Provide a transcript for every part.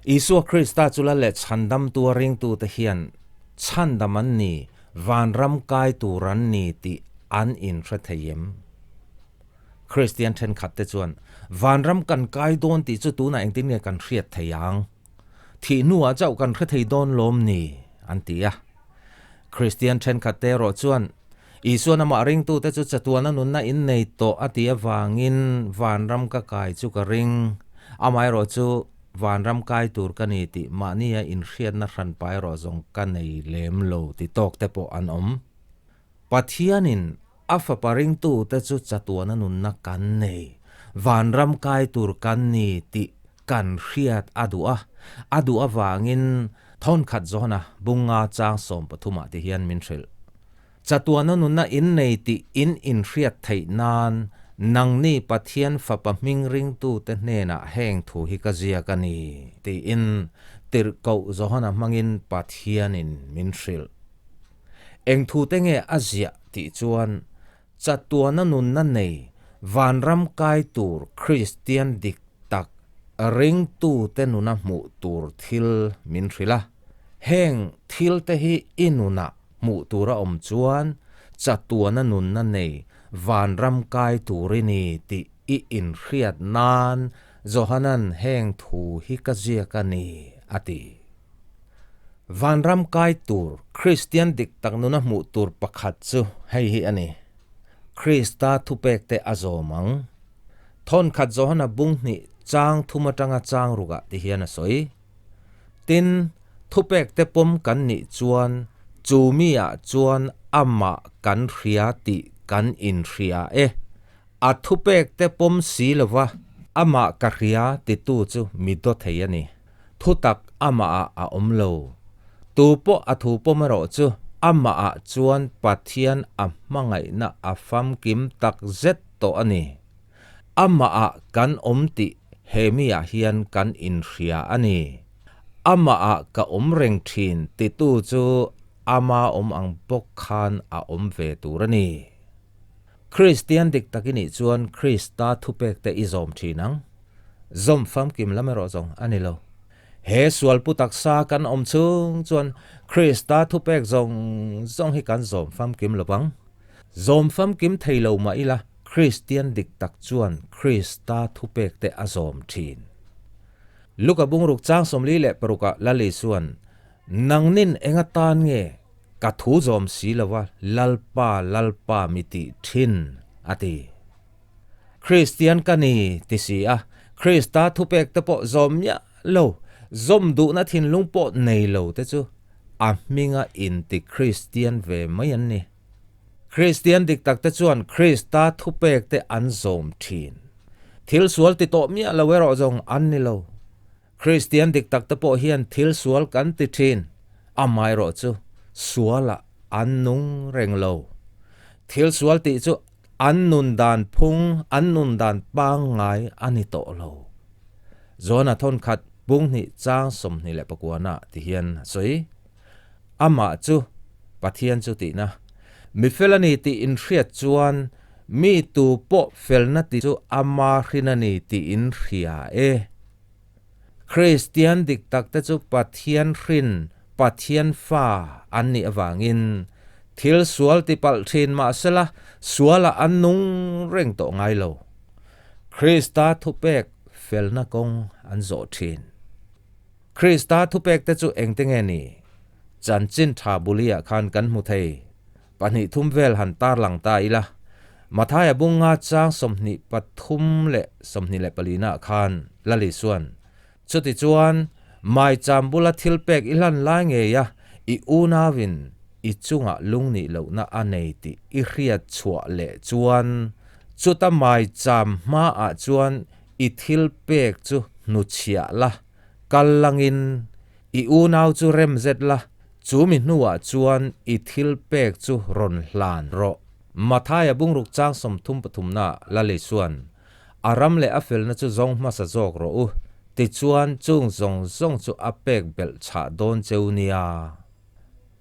Isua Krista chu Lal leh Chhandamtu a ringtute hian chhandam an ni, vanram kai tur an ni tih an inhre thei em? Kristian thenkhatte chuan vanram kan kai dawn tih chu tunah engtin nge kan hriat thei ang? Thih hnuah chauh kan hre thei dawn lawm ni? an ti a. Kristian thenkhatte erawh chuan Isuan amah ringtute chu chatuana nunna in nei tawh a ti avangin vanram ka kai chu ka ring. Amaherawh chu vanram kai tur ka ni tih mahnia inhriatna hranpa erawh zawng ka nei lem lo ti tawk te pawh an awm. Pathianin a fapa ringtute chu chatuana nunna kan nei, vanram kai tur kan ni tih kan hriat a duh a, a duh avangin thawnkhat zawna bunga chang 13 ah ti hian min hrilh. Chatuana nunna in nei tih in inhriat theih nan nangni Pathian Fapa hming ringtute hnenah heng thu hi ka ziak a ni, tiin Tirhkoh Johana hmangin Pathianin min hrilh. Eng thute nge a ziah tih chuan Chatuana nunna nei vanram kai tur Kristian dik tak ringtute nuna hmuh tur thil min hrilh a. Heng thilte hi i nunah hmuh tur a awm chuan chatuana nunna nei vanram kai tur i ni tih i inhriat nan Johanan heng thu hi ka ziak a ni, a ti. Vanram kai tur Kristian dik tak nuna hmuh tur pakhat chu hei hi a ni, Krista thupekte a zawm ang. Thawnkhat Johana bung hnih chang thum atanga chang rukah ti hian a sawi. Tin, thupekte pawm kan nih chuan chu mi ah chuan amah kan hria tih kan inhria e. A thupekte pawm si lova amah ka hria titu chu mi daw thei a ni. Thutak amah ah a awm lo. Tu pawh a thu pawm erawh chu amah ah chuan Pathian a hmangaihna a famkim tak zet tawh a ni. Amah ah kan awm tih he mi ah hian kan inhria a ni. Amah ah ka awm reng thin titu chu ama awm ang bawk khan a awm ve tur a ni. Kristian dik tak i nih chuan Krista thupekte i zawm thin ang. Zawm famkim lam erawh zawng a ni lo. He sualpu taksa kan awm chhung chuan Krista thupek zawng zawng hi kan zawm famkim lo vang. Zawm famkim thei lo mah ila Kristian dik tak chuan Krista thupekte a zawm thin. Luka bungruk chang 46 ah Lali chuan, Nangnin eng atan nge Ka thu zawm si lo a, Lalpa, Lalpa mi tih thin, a ti. Kristian ka ni, ti si a, Krista thupek te pawh zawm miah lo, zawm duhna thinlung pawh nei lo te chu a hminga inti Kristian ve mai an ni. Kristian dik tak te chuan Krista thupek te an zawm thin. Thil sual ti tawh miah lo erawh zawng an ni lo. Kristian dik tak te pawh hian thil sual kan ti thin, amaherawh chu sualah an nung reng lo. Thil sual tih chu an nun dan phung, an nun dan pangngai a ni tawh lo. John-a thawnkhat bung hnih chang 29 ah ti hian a sawi, Amah chu Pathian chu tihna, mi fel a ni tih inhriat chuan mi tu pawh felna ti chu ama hrin a ni tih inhria e. Kristian dik takte chu Pathian hrin, Pathian fa an nih avangin thil sual ti palh thin mahsela sualah an nung reng tawh ngai lo. Krista thupek felna kawng an zawh thin. Krista thupekte chu engte nge ni? Chanchin tha buliah khan kan hmu thei. Pahnih thum vel han tarlang ta ila, Mathaia bunga chang 23 leh 24 nah khan Lali chuan, Chutichuan, maicham bula thil pek i hlan lai ngei a, i unauin i chungah lung nih lohna a nei tih i hriat chhuah leh chuan, chuta maicham hmaah chuan i thil pek chu hnuchhiah la, kal langin I unau chu rem zet la, chu mi hnuah chuan i thil pek chu rawn hlan rawh. Mathaia bungruk chang 33 na Lali chuan, A ram leh a felna chu zawng hmasa zawk rawh u, tichuan chung zawng zawng chu a pek belh chhah dawn cheu nia.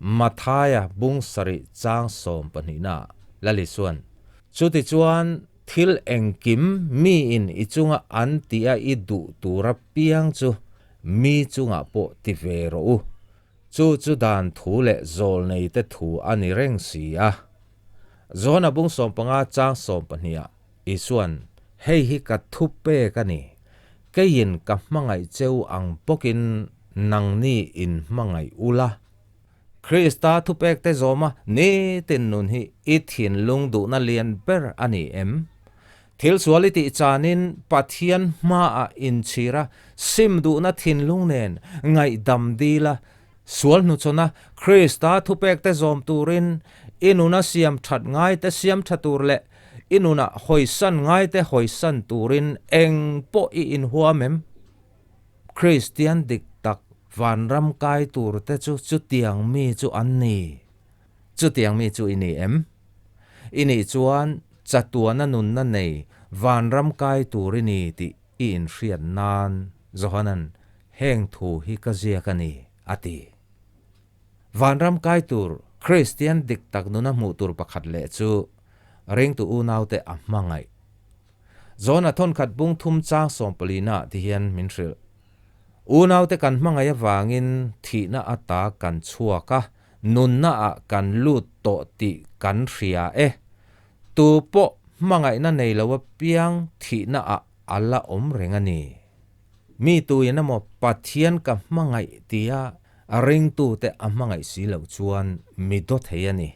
Mathaia bung sarih chang 12 na Lali chuan, Chutichuan thil engkim miin i chunga an tia i duh tura piang chu. mi chungah pawh ti ve rawh u. Chu chu dan thu leh zawlneite thu a ni reng si a. Johana bung 15 chang 12ah Isuan, Hei hi ka thu pek a ni. Keiin ka hmangaih cheu ang bawkin nangni in hmangaih ula. Krista thupekte zawma nitin nun hi i thinlung duhna lian ber a ni em? Thil sual i tih chanin Pathian hmaah inchhir a, sim duhna thinlung nen ngaihdam dil a, sual hnuchhawn a, Krista thupekte zawm turin i nuna siam that ngaite siam tha tur leh i nunah hawisan ngaite hawisan turin eng pawh i inhuam em? Kristian dik tak vanram kai tur te chu chutiang mi chu an ni. Chutiang mi chu i ni em? I nih chuan chatuana nunna nei vanram kai tur i ni tih i inhriat nan Johanan heng thu hi ka ziak a ni, a ti. Vanram kai tur Kristian dik tak nuna hmuh tur pakhat leh chu ringtu unaute a hmangaih. Zawna thawnkhat bung thum chang sawmpalina ti hian min hrilh. Unaute kan hmangaih avangin thihna ata kan chhuak a, nunna ah kan lut tawh tih kan hria e. Tu pawh hmangaihna nei lo apiang thihna ah a la awm reng a ni. Mi tuin emaw Pathian ka hmangaih tia ringtute a hmangaih si loh chuan mi daw thei a ni.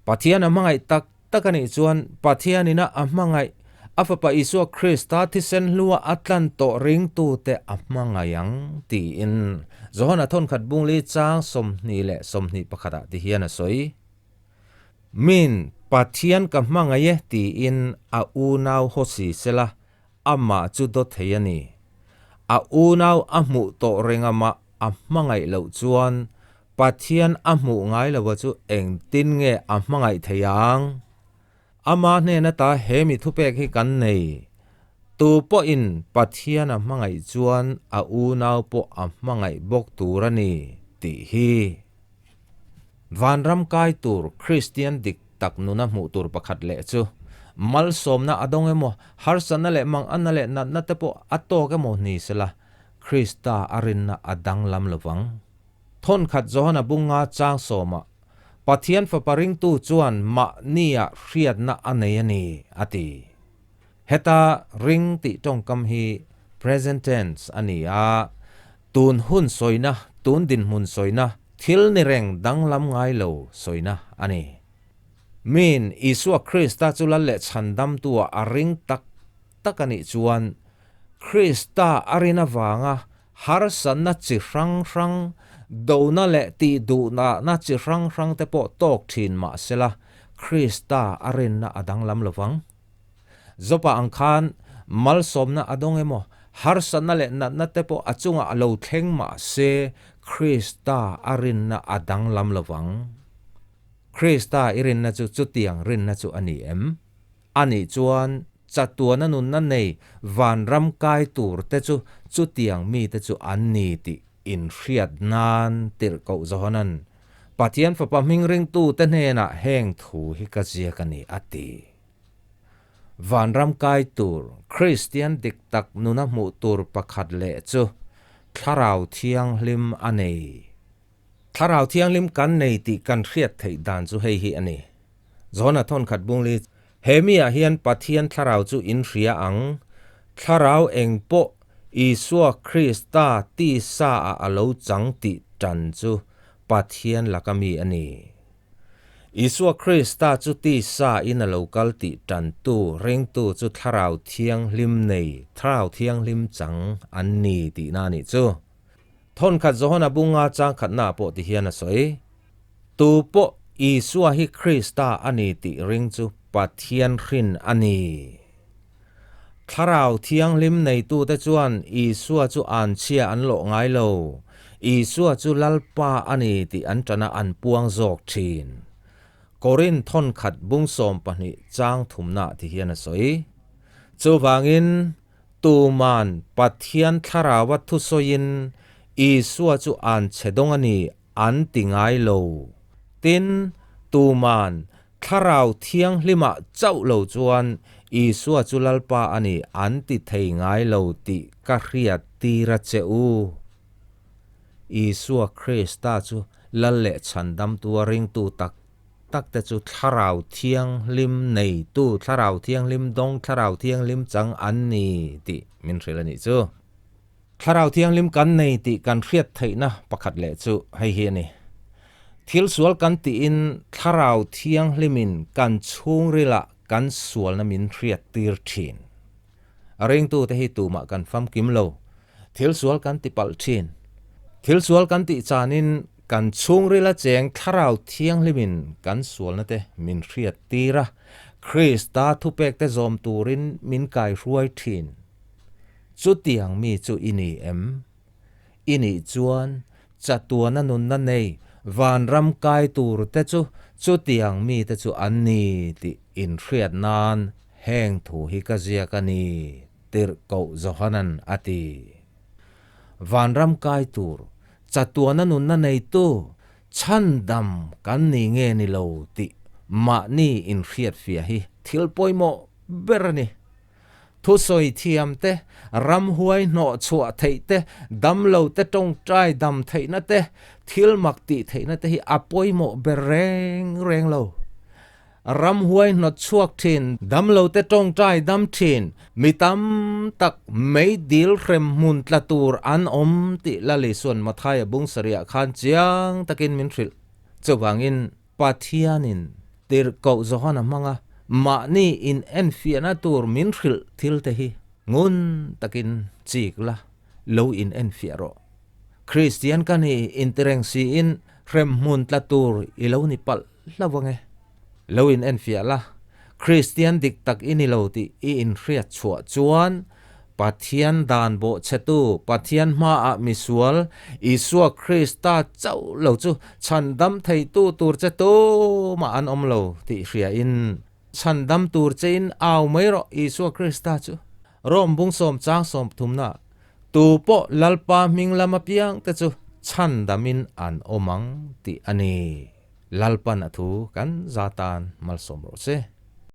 Pathian a hmangaih tak tak a nih chuan Pathianina a hmangaih, a Fapa Isua Krista thisen hlua a tlan tawh ringtute a hmangaih ang tiin Johana thawnkhat bungli chang 21 ah ti hian a sawi. Min Pathian ka hmangaih e tiin a unau haw si sela amah chu daw thei a ni. A unau a hmuh tawh reng amah a hmangaih loh chuan Pathian a hmuh ngai lo a chu engtin nge a hmangaih thei ang? Ama hnen ata he mi thupek hi kan nei. Tu pawhin Pathian a hmangaih chuan a unau pawh a hmangaih bawk tur a ni tih hi. Vanram kai tur Kristian dik tak nuna hmuh tur pakhat leh chu malsawmna a dawng emaw, harsatna leh manganna leh natna te pawh a tawk emaw ni sela, Krista a rinna a danglam lovang. Thawnkhat Johana bunga chang sawmah, Pathian Fapa ringtu chuan mahnia hriatna a nei a ni, a ti. Heta ring tih tawngkam hi present tense a ni a, tun hun sawina, tun dinhmun sawina, thil ni reng danglam ngai lo sawina a ni. Min, Isua Krista chu lal leh chhandamtua a ring tak tak a nih chuan, Krista a rin avanga Harsatna chi hrang hrang, dona leh tih duhnahna chi hrang hrang te pawh tawk thin mah sela, Krista a rinna a danglam lo vang. Jopa ang khan malsawmna a dawng emaw, harsatna leh natna te pawh a chungah a lo thleng mah se, Krista a rinna a danglam lo vang. Krista i rinna chu chutiang rinna chu a ni em? Anih chuan chatuana nunna nei vanram kai tur te chu chutiang mite chu an ni tih inhriat nan tirhkoh Johanan Pathian Fapa hming ringtute hnenah heng thu hi ka ziak a ni a ti. Vanram kai tur Kristian dik tak nuna hmuh tur pakhat leh chu Thlarau Thianghlim a nei. Thlarau Thianghlim kan nei tih kan hriat theih dan chu hei hi a ni. Johana thawnkhat bungli, He miah hian Pathian Thlarau chu in hria ang, Thlarau eng pawh Isua Krista tisa ah a lo chang tih tan chu Pathian laka mi a ni. Isua Krista chu tisa in a lo kal tih tantu ringtu chu Thlarau Thianghlim nei, Thlarau Thianghlim chang an ni tihna a nih chu. Thawnkhat Johana bunga changkhatna ah pawh ti hian a sawi. Tu pawh Isua hi Krista a ni tih ring chu Pathian hrin a ni. Thlarau Thianghlim neitute chuan Isua chu anchhia an lawh ngai lo. Isua chu Lalpa a ni tih an ṭana an puang zawk ṭhin. Korinth thawnkhat bung 12 chang thumnaah ti hian a sawi. Chuvangin, tuman Pathian Thlaraua thusawiin Isua chu anchhe dawng a ni An ti ngai lo. Tin, tuman Thlarau Thianghlimah chauh lo chuan Isua chu Lalpa a ni an ti thei ngai lo tih ka hriat tir a che u. Isua Krista chu Lal leh Chhandamtu a ringtu tak tak te chu Thlarau Thianghlim neitu, Thlarau Thianghlim dawng, Thlarau Thianghlim chang an ni tih min hrilh a nih chu. Thlarau Thianghlim kan nei tih kan hriat theihna pakhat leh chu hei hi a ni. Thil sual kan tihin Thlarau Thianghlimin kan chhungrilah kan sualna min hriat tir thin. A ringtute hi tumah kan famkim lo. Thil sual kan ti palh thin. Thil sual kan tih chanin kan chhungrila cheng Thlarau Thianghlimin kan sualna te min hriat tir a, Krista thupekte zawm turin min kaihruai thin. Chutiang mi chu i ni em? I nih chuan chatuana nunna nei vanram kai tur te chu chutiang mi te chu an ni tih inhriat nan heng thu hi ka ziak a ni, Tirhkoh Johanan a ti. Vanram kai tur chatuana nunna neitu chhandam kan ni nge ni lo tih mahni inhriatfiah hi thil pawimawh ber a ni. Thusawi thiam te, ramhuai hnawh chhuah theih te, damlo te tawngtai dam theihna te, thil mak tih theihna te hi a pawimawh ber reng reng lo. Ramhuai hnawt chhuak thin, damlo te tawngtai dam thin, mi tam tak meidil hrem hmun tla tur an awm tih Lalisuan Mathaia bung sarih ah khan chiang takin min hrilh. Chuvangin Pathianin tirhkoh Johana hmanga mahni in enfiahna tur min hrilh thil te hi ngun takin chik la, lo in enfiah rawh. Kristian ka ni intireng siin hremhmun tla tur i lo ni palh hlauh ange. Lo in enfiah la, Kristian dik tak i ni lo tih i inhriat chhuah chuan Pathian dan bawhchhetu, Pathian hmaah misual, Isua Krista chauh lo chu chhandam theitu tur che tumah an awm lo tih hriain chhandam tur chein au mai rawh Isua Krista chu. Rom bung sawm chang sawm thumna tu pawh Lalpa hming lam apiang te chu chhandamin an awm ang tih a ni. Lalpan a thu kan za tan malsawm rawh se.